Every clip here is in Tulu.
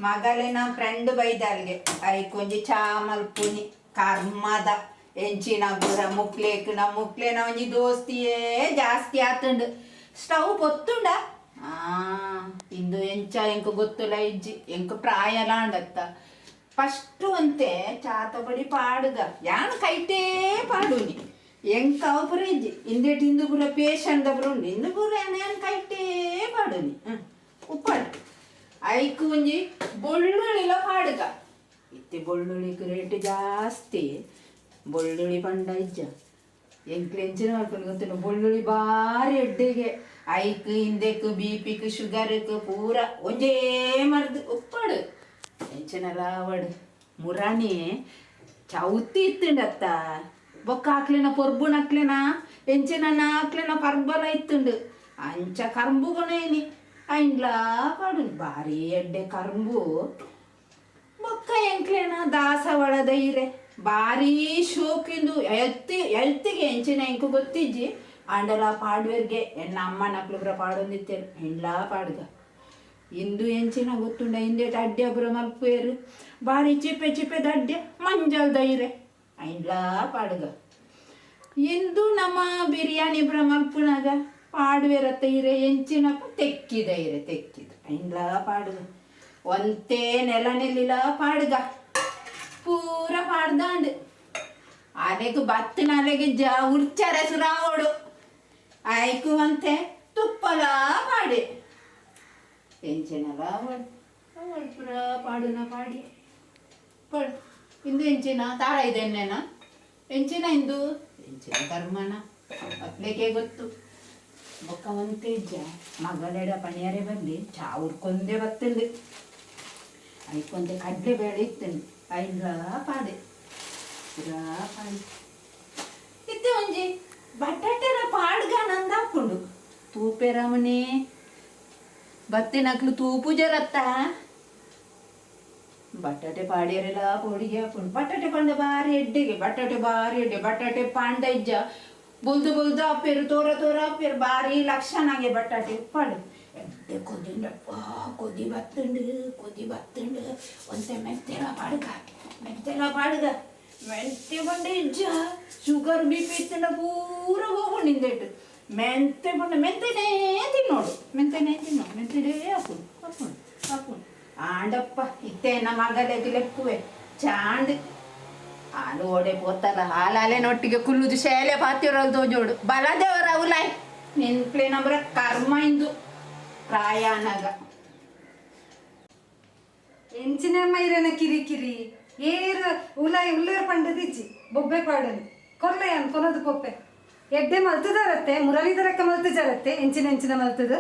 ಮಗಲೆನ ಫ್ರೆಂಡ್ ಬೈದಾಲ್ಗೆ ಐಕೊಂಜಿ ಚಾ ಮಲ್ಪುನಿ ಕರ್ಮದ ಎಂಚಿನ ಬುರ ಮುಕ್ಲೇಕ್ನ ಮುಕ್ಲೇನ ಒಂಜಿ ದೋಸ್ತಿಯೇ ಜಾಸ್ತಿ ಆತುಂಡು. ಸ್ಟವ್ ಪೊತ್ತುಂಡ ಆ ಇಂದು ಎಂಚ ಎಂಕ್ ಗೊತ್ತುಲ ಇಜ್ಜಿ, ಎಂಕ್ ಪ್ರಾಯಲ ಅಂಡತ್ತ. ಫಸ್ಟ್ ಅಂತೆ ಚಾತಬಡಿ ಪಾಡುಗ ಯಾನ್ ಕೈಟೇ ಪಾಡುನಿ, ಎಂಕ್ ಅವು ಪೂರ ಇಜ್ಜಿ. ಇಂದೆಟ್ ಇಂದು ಪೂರ ಪೇಷಂಟ್ ಪೂರ ಉಂಡು, ಇಂದು ಪೂರ ಯಾನ್ ಕೈಟೇ ಪಾಡುನಿ. ಉಪ್ಪಾಡು ಐಕ್ ಒಂಜಿ ಬೊಳ್ಳುಳ್ಳಿಲ ಪಾಡುಗ. ಇತ್ತೆ ಬೊಳ್ಳುಳ್ಳಿಗ್ ರೇಟ್ ಜಾಸ್ತಿ, ಬೊಳ್ಳುಳ್ಳಿ ಪಂಡ ಇಜ್ಜ. ಎಂಕ್ಲು ಎಂಚಿನ ಮಲ್ಪುನು ಗೊತ್ತುಂಡು, ಬೊಳ್ಳುಳ್ಳಿ ಬಾರಿ ಎಡ್ಡೆಗೆ, ಐಕ್ ಇಂದೆಕ್ ಬಿ ಪಿಕ್ ಶುಗರ್ಕ್ ಪೂರ ಒಂಜೇ ಮರ್ದ್. ಉಪ್ಪಡು ಎಂಚಿನಲ ಆವಡ್. ಮುರಾಣಿ ಚೌತಿ ಇತ್ತುಂಡತ್ತ, ಬೊಕ್ಕ ಆಕ್ಲೆನ ಪೊರ್ಬುನಕ್ಲೆನ ಎಂಚಿನ ಆಕ್ಲೆನ ಪರ್ಬಲ ಇತ್ತುಂಡು. ಅಂಚ ಕರ್ಂಬು ಕೊಣೇನಿ ಐನ್ಲಾ ಪಾಡುನಿ, ಬಾರಿ ಎಡ್ಡೆ ಕರ್ಂಬು. ಬೊಕ್ಕ ಎಂಕ್ಲೆನ ದಾಸವಾಳದ ಇರೆ ಬಾರಿ ಶೋಕಿಂದು ಎಲ್ತಿ ಎಲ್ತಿಗೆ ಎಂಚಿನ ಎಂಕು ಗೊತ್ತಿಜ್ಜಿ, ಆಂಡಲ ಪಾಡುವೆರ್ಗೆ ಎನ್ನ ಅಮ್ಮನಕ್ಲು ಪೂರ ಪಾಡೊಂದಿತ್ತೆರ್, ಐನ್ಲಾ ಪಾಡುಗ. ಇಂದು ಎಂಚಿನ ಗೊತ್ತುಂಡ, ಇಂದೆಟ್ ಅಡ್ಡೆ ಪೂರ ಮಲ್ಪುವೆರ್, ಬಾರಿ ಚಿಪ್ಪೆ ಚಿಪ್ಪೆದ ಅಡ್ಡೆ ಮಂಜಲ್ದ ಇರೆ ಐನ್ಲಾ ಪಾಡುಗ. ಇಂದು ನಮ್ಮ ಬಿರಿಯಾನಿ ಪೂರ ಮಲ್ಪುನಾಗ ಪಾಡುವೆರತ್ತ ಇರೆ ಎಂಚಿನಪ್ಪ ತೆಕ್ಕಿದ ಇರೆ ತೆಕ್ಕಿದ ಐನ್ಲಾ ಪಾಡುಗ. ಒಂತೆ ನೆಲ ನೆಲ್ಲಿಲ ಪಾಡುಗ, ಪೂರ ಪಾಡ್ದಾಂಡ್. ಅಲೆಗ್ ಬತ್ತಿನ ಅಲೆಗೆ ಜ ಉರ್ಚರೆ ಸುರಾವೋಡು, ಐಕು ಅಂತೆ ತುಪ್ಪಲ ಪಾಡೆ ಎಂಚಿನಲ ಆವಡ್ ಅವಳು ಪೂರ ಪಾಡುನ ಪಾಡಿ ಪಾಡು. ಇಂದು ಎಂಚಿನ ತಾರ ಇದೆನ್ನೇನ ಎಂಚಿನ ಇಂದು ಎಂಚಿನ ಕರ್ಮನ ಅಪ್ಲೇಕೆ ಗೊತ್ತು. ಬೊಕ್ಕ ಒಂತೆ ಇಜ್ಜ ಮಗಲೆಡ ಪಣಿಯರೆ ಬಲ್ಲಿ ಚಾ ಉರ್ಕೊಂದೇ ಬತ್ತುಂಡು. ಐಕೊಂತೆ ಕಡಲೆ ಬೇಳೆ ಇತ್ತುಂಡು, ಐನ್ಲಾ ಪಾಡೆ ಪೂರಾ ಪಾಡಿ. ಇತ್ತೆ ಒಂಜಿ ಬಟಾಟೆರ ಪಾಡ್ಗ ನಂದು ಹಾಕೊಂಡು ತೂಪೆರಮನೆ ಬತ್ತಿನಕ್ಲು ತೂಪುಜರತ್ತ. ಬಟಾಟೆ ಪಾಡಿಯರೆಲ್ಲ ಪೋಡಿಗೆ ಹಾಕೊಂಡು ಬಟಾಟೆ ಪಂಡ ಬಾರಿ ಎಡ್ಡೆಗೆ, ಬಟಾಟೆ ಬಾರಿ ಎಡ್ಡೆ. ಬಟಾಟೆ ಪಾಂಡ ಇಜ್ಜ ಬೊಲ್ದು ಬೊಲ್ದು ಆಪೇರು, ತೋರ ತೋರ ಆಪೇರು, ಬಾರಿ ಲಕ್ಷಣಗೆ ಬಟಾಟೆ ಉಪ್ಪಾಡು. ಎಡ್ಡೆ ಕೊದಿಂಡಪ್ಪ, ಕೊದಿ ಬತ್ತುಂಡು ಕೊದಿ ಬತ್ತುಂಡು. ಒಂತೆ ಮೆಂತೆಲ ಪಾಡುಗ, ಮೆಂತೆಲ ಪಾಡುಗ. ಮೆಂತೆ ಪಂಡ ಇಜ್ಜ ಶುಗರ್ ಬಿ ಪಿ ಇತ್ತುಂಡ ಪೂರ ಹೋಗುಂಡು ಇಂದೆಟ್. ಮೆಂತೆ ಪಂಡ ಮೆಂತೆನೇ ತಿನ್ನೋಡು, ಮೆಂತೆನೇ ತಿನ್ನೋಡು, ಮೆಂತೆನೇ ಹಾಕುಡು ಹಾಕುಡು ಹಾಕುಡು. ಆಂಡಪ್ಪ ಇತ್ತೆ ನಮ್ಮ ಮಗಲೆಗ್ ಲೆಪ್ಪುವೆ ಚಾಂಡ್ ಹಾಲು ಓಡೆ ಪೋತಲ್ಲ ಹಾಲಾಲೆನೊಟ್ಟಿಗೆ ಕುಲ್ಲುದು ಶೇಲೆ ಪಾತಿರಲ್ ತೋಜೋಡು ಬಲದೇವರ ಅವಲಾಯ್ ನಿನ್ಪ್ಲೆ ನಂಬ್ರ ಕರ್ಮ ಇಂದು ಪ್ರಾಯಾನಗ. ಎಂಚಿನ ಮೈರನ ಕಿರಿ ಕಿರಿ ಏರ್ ಉಲಾಯಿ ಉಲ್ಲೇರ್ ಪಂಡದಿಜ್ಜಿ ಬೊಬ್ಬೆ ಪಾಡನಿ ಕೊರ್ಲೆ ಅನ್ ಕೊನದು ಪೊಪ್ಪೆ ಎಡ್ಡೆ ಮಲ್ತದಾರತ್ತೆ ಮುರಳೀಧರಕ್ಕ ಮಲ್ತಜಾರತ್ತೆ ಎಂಚಿನ ಎಂಚಿನ ಮಲ್ತದ.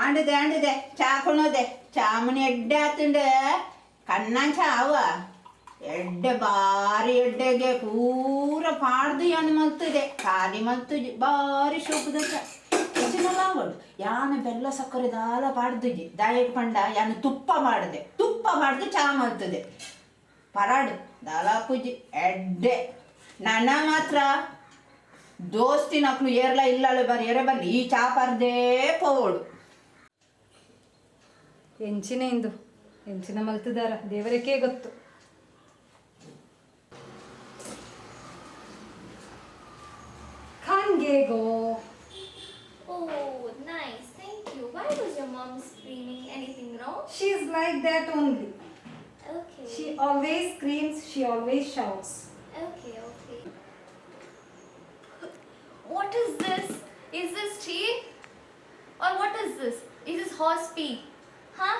ಆಂಡದೆ ಆಂಡದೆ ಚಾ ಕೊಣೋದೆ ಚಾಮುನಿ ಎಡ್ಡೆ ಆತುಂಡೆ ಕಣ್ಣಾಂ ಚಾವ ಎಡ್ಡೆ ಬಾರಿ ಎಡ್ಡೆಗೆ ಪೂರ ಪಾಡ್ದು ಯಾನ್ ಮಲ್ತದೆ ಖಾಲಿ ಮಲ್ತುಜಿ ಬಾರಿ ಶೋಕುದ ಚಾ. ಎಂಚಿನಲ ಆವಡ್ ಯಾನ್ ಬೆಲ್ಲ ಸಕ್ಕರೆ ದಾಲ ಪಾಡ್ದುಜಿ, ದಾಯೆಗ್ ಪಂಡ ಯಾನ್ ತುಪ್ಪ ಪಾಡ್ದೆ, ತುಪ್ಪ ಪಾಡ್ದು ಚಾ ಮಲ್ತದೆ. ಪರಾಡು ದಾಲ ಪೂಜಿ ಎಡ್ಡೆ. ನನ ಮಾತ್ರ ದೋಸ್ತಿನಕ್ಲು ಏರ್ಲ ಇಲ್ಲಳೆ ಬರಿ ಎರೆ ಬಲ್ಲಿ ಈ ಚಾ ಪರ್ದೇ ಪೋವೋಡು. ಎಂಚಿನ ಇಂದು ಎಂಚಿನ ಮಲ್ತದಾರ ದೇವರಕ್ಕೆ ಗೊತ್ತು. ಖಾನ್ಗೇಗೋ. Oh, nice. Thank you. Why was your mom screaming? Anything wrong? She is like that only. Okay. She always screams, she always shouts. Okay, okay. What is this? Is this tea? Or what is this? Is this horse pee? Huh?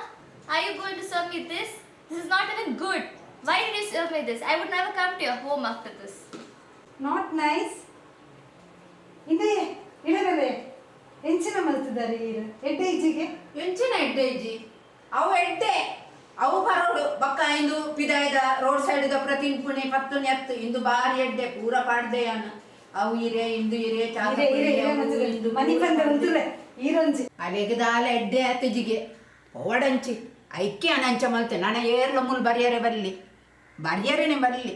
Are you going to serve me this? This is not even good. Why did you serve me this? I would never come to your home after this. Not nice. ಇಂದೇ ಇಡರಲೆ ಎಂಚಿನ ಮಲ್ತದಾರೆ ಈರ್ ಎಡ್ಡೆ ಇಜ್ಜಿಗೆ. ಎಂಚಿನ ಎಡ್ಡೆ ಇಜ್ಜಿ, ಅವು ಎಡ್ಡೆ ಅವು ಪರೋಡು ಬಕ್ಕ ಇಂದು ಪಿದಾಯ್ದ ರೋಡ್ ಸೈಡ್ ದ ಪ್ರತಿನ್ಪುಣೆ ಪತ್ತುನಿ ಅತ್ತು ಇಂದು ಬಾರಿ ಎಡ್ಡೆ ಪೂರ ಪಾಡ್ದೆ ಯಾನ್ ಅವು ಇರೆ ಇಂದು ಇರೆ ಚಾ ಇರೆ ಇರೆ ಇರೆ ಮಲ್ತದೆ ಮನಿ ಪಂದ ಉಂತುಲೆ ಈರೊಂಜಿ. ಅಲೆಗ್ ದಾಲ ಎಡ್ಡೆ ಆತುಜಿಗೆ ಪೋವಡಂಚಿ ಐಕೆ ಅನಂಚ ಮಲ್ತೆ ನನ ಏರ್ಲ ಮುಲ್ ಬರಿಯರೆ ಬರ್ಲಿ ಬರಿಯರೆನೆ ಬರ್ಲಿ.